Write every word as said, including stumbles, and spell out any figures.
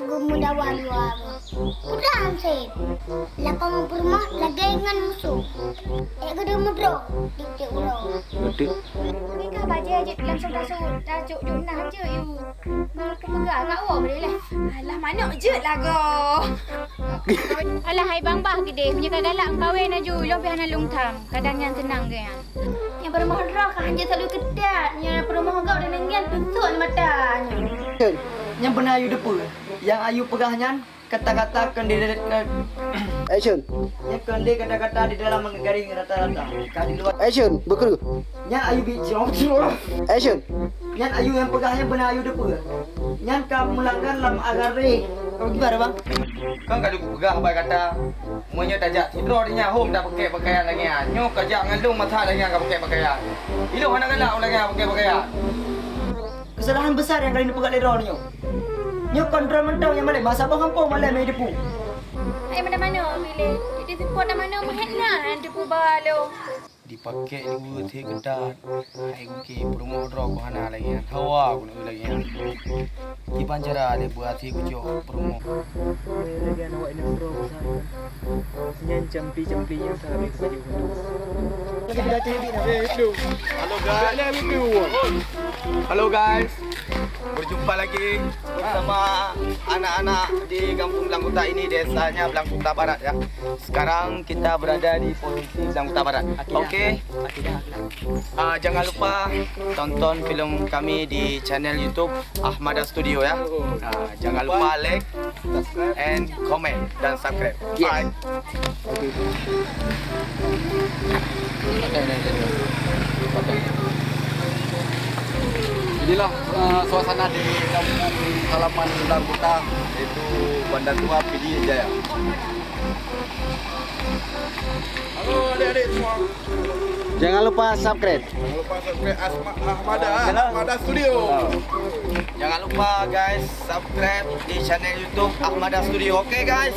Geumeudakwa dua. Udah anseb. Lapang peurumoh lagèe ngon musoh. Ék geudeue meudroe tiep-tiep uroe. Beutôi. Nyoe ka bajèe jeuet langsung tasut, tacok jok nah jeuet yue. Ngon keupeugah ngat woe beude leh. Alah, manok jeuet lagoe. Alah, hai bang bah keudeh, meunyoe ka galak meukawen laju, lôn pih hana lôn tham. Kadang nyan seunang geuh nyan. Nyang peurumoh droe ka hanjeuet salu keutat, nyang peurumoh gob dan nyan teusut mata nyan. Nyan beuna yue deupeu, nyang yue peugah nyan kata-kata kon di, Action. Nyan kon lé kata-kata di dalam meugaréng rata-rata. Ka di luwa. Action. Beukeureuh. Nyan yue bi jrong. Action. Nyan yue nyang peugah nyan beuna yue deupeu. Nyan ka meulanggar lam agaré. Kau gimana, Bang? Kan ka dipeugah haba kata, meunyoe tajak sidroe di nyan hom tapeukèe pakaian lagèe nyan. Nyoe ka jak ngon lôn masa lagèe nyan ka pakèe pakaian. Ilôn hana galak lagèe nyan pakèe pakaian. Keusalahan besar nyang kali neupeugah lé droeneuh nyoe. Nyoe kontrol mantong nyang malèe, masa boh gampông malèe meuidepu. Hai mana-mana pilih. Jadi support mana meuhét na depu balo. Dipakék luweue thé keutat. Hai gungki peurumoh droe ku hana lagèe nyan. Hawa ku na lagèe nyan. Kiban cara lé beuathi kucok peurumoh. Lagèe nyan awak inong droe ku sa nyan. Nyan campli-campli nyang sa habéh baju. Halo guys. Halo guys. Berjumpa lagi bersama anak-anak di Kampung Blangkuta ini, desanya Blangkuta Barat ya. Sekarang kita berada di posisi Blangkuta Barat. Oke. Ah, jangan lupa tonton film kami di channel YouTube Ahmada Studio ya. Ah, jangan lupa like and comment dan subscribe. Yes. Bye. Oke. Inilah, eh, suasana di kampung halaman Blangkuta, yaitu Banda Tua, Pidie Jaya. Halo adik-adik semua. Jangan lupa subscribe. Jangan lupa subscribe Asma-, Ahmada, Ahmada Studio. Jangan lupa guys, subscribe di channel YouTube Ahmada Studio. Oke guys.